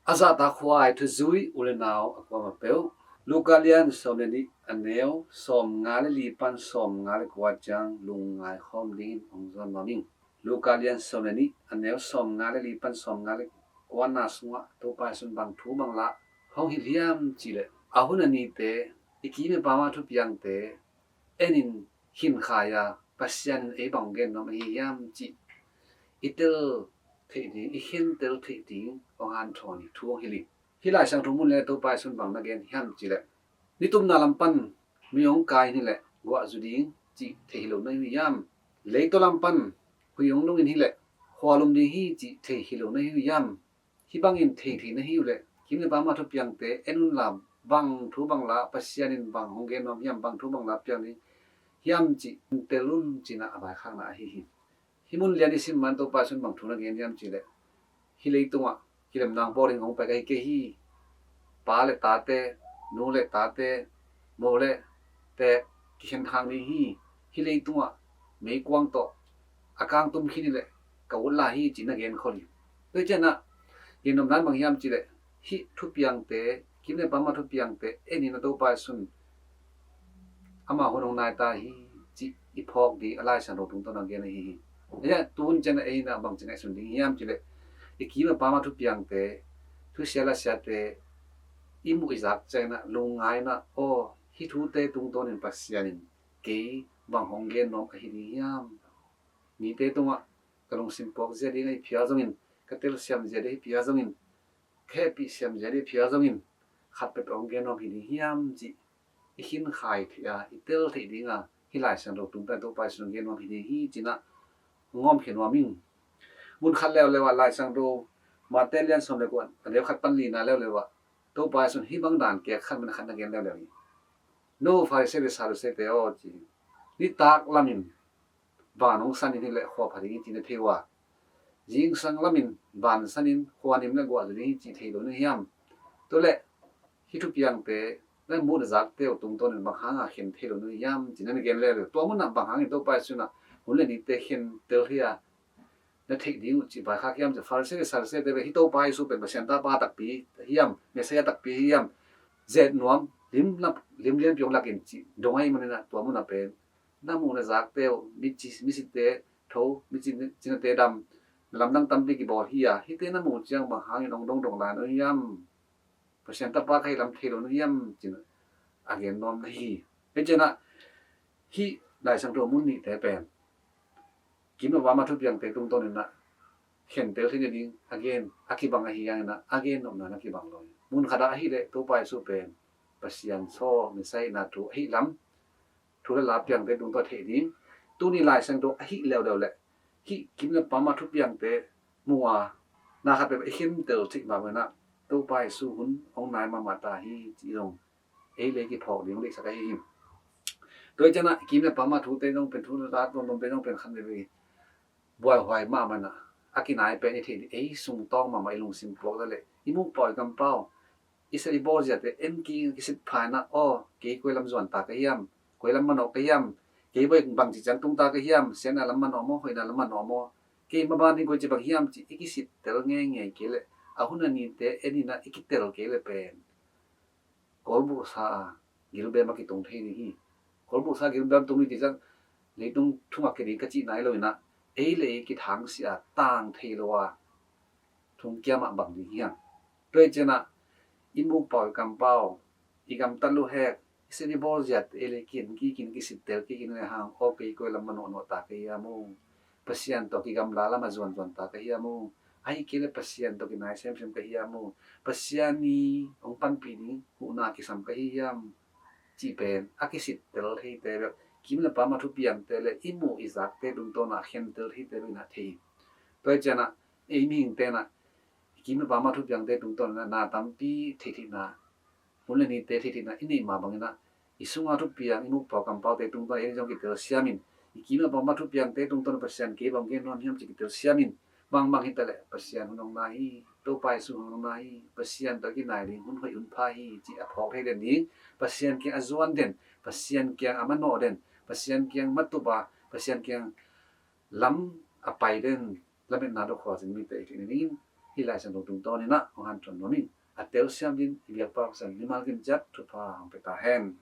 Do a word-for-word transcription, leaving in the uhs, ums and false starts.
A zahtak huai thuzui u le nau a kuamah peuh, Luka lian sawm le nih a neu sawmnga le li pan sawmnga le kua ciang lungngai khawm dingin hong zawn nuam ing. Luka lian sawm le nih a neu sawmnga le li pan sawmnga le kuana sungah Topa Jesuh in bang thu bang la hong hilh hiam cih leh, a hun a nite i kim le pam a thupiangte en in khinkhai a, Pasian in ei bang hong gen nuam ahi hiam cih i tel theih ding, i khentel theih ding hong hanthawn hi thu hong hilh hi. Hih Lai Siangtho mun le Topa Jesuh in bang na gen hiam cih leh, nitumna lam pan mi hong kai in hi leh guah zu ding cih thei hi lo na hi uh hiam? Leitaw lam pan hui hong lung in hi leh khua lum ding hi cih thei hi lo na hi uh hiam? Hih bangin thei thei na hi uh leh, kim le pam a thupiangte en un la, bang thu bang la Pasian in bang hong gen nuam hiam, bang thu bang la piang ding hiam cih tel un, ci-in a vaikhakna ahi hi. Hih mun lian i sim man Topa Jesuh in bang thu na gen hiam cih leh, hih leitungah kilemna bawl ding hong pai ka hi kei hi. Pa le tate, nu le tate, mo le tek kikhen khak ding hi. Hih leitungah meikuang tawh a kang tum khin hi leh ka ut lai hi, ci-in a gen khol hi. Tua hi ciangin a gen nopna in bang hiam cih leh, hih thupiangte, kim le pam a thupiangte en in a, Topa Jesuh in ama hun hong nai ta hi, cih i phawk ding a Lai Siangtho tungtawn a gen ahi hi. Ahi a, tu hun ciangin ei in a bangci ngaihsun ding hiam cih leh, i kim le pam a thupiangte, thusia lasiate i muh i zak ciangin a lungngai in a, aw, hih thute tungtawn in Pasian in kei bang hong gen nuam ahi ding hiam? Mite tungah ka lungsim puak zia ding ahi phial zongin, ka telsiam zia ding ahi phial zongin, ka hehpih siam zia ding ahi phial zongin, khat peuhpeuh hong gen nuam hi ding hiam cih i khinkhai theih a, i tel theih ding a, hih Lai Siangtho tungtawn Topa Jesuh in hong gen nuam hi ding hi, ci-in a hong gawmkhia nuam ing. Mun khat leuleu ah Lai Siangtho Matthai lian sawm le kua a neu khat pan lina leuleu ah Topa Jesuh in hih bang dan kek khat min khat na gen leuleu hi. No Pharisee le Sadduceete aw, ci hi. Nitak lamin van hong san in hi leh khua pha ding hi, ci na thei uh a, zingsang lamin van san in khua nim le guah zu ding hi, ci thei lo na hiam? Tua leh hih thupiangte, na muh na zakte uh tungtawn in bang hanga khen thei lo na hiam, ci na gen leuleu. Tua munah bang hangin Topa Jesuh in a hun le nite khentel thei a na theih ding uh cih vaikhak hiam cih leh, Pharisee le Sadduceete pen hih Topa Jesuh pen Pasian tapa takpi hiam, Messiah takpi hiam, zet nuam, lim lak, lim lianpi hong lak in cih dong ahih manin a, tua munah pen na muh na zakte uh, mi ci, misite tho, mi ci, cinate dam, na lamdang tampi kibawl hi a, hihte na muh ciang bang hangin hong dongdong lai na hiam? Pasian tapa ka hih lam thei lo na hiam, ci-in a gen nuam na hi. Hih ciangin a hih Lai Siangtho mun nihte pen kim le pam a thupiangte tungtawn in a khentel theih nading a gen, a kibang ahih hangin a, a gen nopna in a kibang lo hi. Mun khat ah ahih leh Topa Jesuh pen Pasian sawl, Messiah na thu ahih lam thu le la piangte tungtawn theih ding. Tuni Lai Siangtho ahih leuleu leh hih kim le pam a thupiangte mu a, na khat peuh i khentel theih mah bangin a, Topa Jesuh hun hong nai mahmah ta hi, cih zong ei le kiphawk ding hong deihsak ahi hi. Tua hi ciangin a kim le pam a thute zong pen, thu le la tuamtuamte zong pen khat veve buaihuai mahmah in a, a kinai pen i theih ding, ei sungtawng mahmah, i lungsim puak ta leh i mukpau i kampau, i set i bawl ziate en kik in a kisit pha in a, aw, kei koi lam zuan ta ka hiam, koi lam manawh ka hiam, kei bangci ciang tung ta ka hiam, siatna lam manawh maw, hoihna lam manawh maw, kei maban ding koici bang hiam, ci i kisittel ngeingei kei leh, a hun a nite en in a i kitel kei leh pen kawlbuhsa a gilbem a kitung thei ding hi. Kawlbuhsa a gilbem tung ding cih ciang leitung thung a kia ding ka cih nai lo in a, ei le ei kithangsiah a, tang thei lo a thungkia mah bang ding hi hang. Tua hi ciangin a i mukpau i kampau, i gamtat luhek, i set i bawl ziate ei le ei ki-en kik in, kisittel kik in lehang, aw, kei koi lam manawhnawh ta ka hiam uh? Pasian tawh kigamla lam a zuanzuan ta ka hiam uh? Ahih kei leh Pasian tawh kinai semsem ka hiam uh? Pasian in hong panpih ding huhna kisam ka hi hiam? Cih pen a kisittel theite bek, kim le pam a thupiangte le i muh i zakte tungtawn a khentel theite bek in a thei hi. Tua hi ciangin a ei mihingte in a kim le pam a thupiangte tungtawn in a na tampi thei theihna, hun le nite thei theihna i neih mah bangin a, i sunga thupiang, i mukpau kampaute tungtawn in ei zong kitelsiam in, i kim le pam a thupiangte tungtawn Pasian kei bang gen nuam hiam ci kitelsiam in, bangbang hi ta leh Pasian hun hong nai hi, Topa Jesuh hun hong nai hi, Pasian tawh kinai ding hun hoih hun pha hi, ci a phawk thei den ding, Pasian kiang a zuan den, Pasian kiang a manawh den, Pasian kiang matup a, Pasian kiang lam a pai den, lametna tawh khualzin mite i theih nadingin hih Lai Siangtho tungtawn in ah hong hanthawn nuam ing. A telsiam dingin i biakpa Pasian mimal kim ciat thupha hong pia ta hen.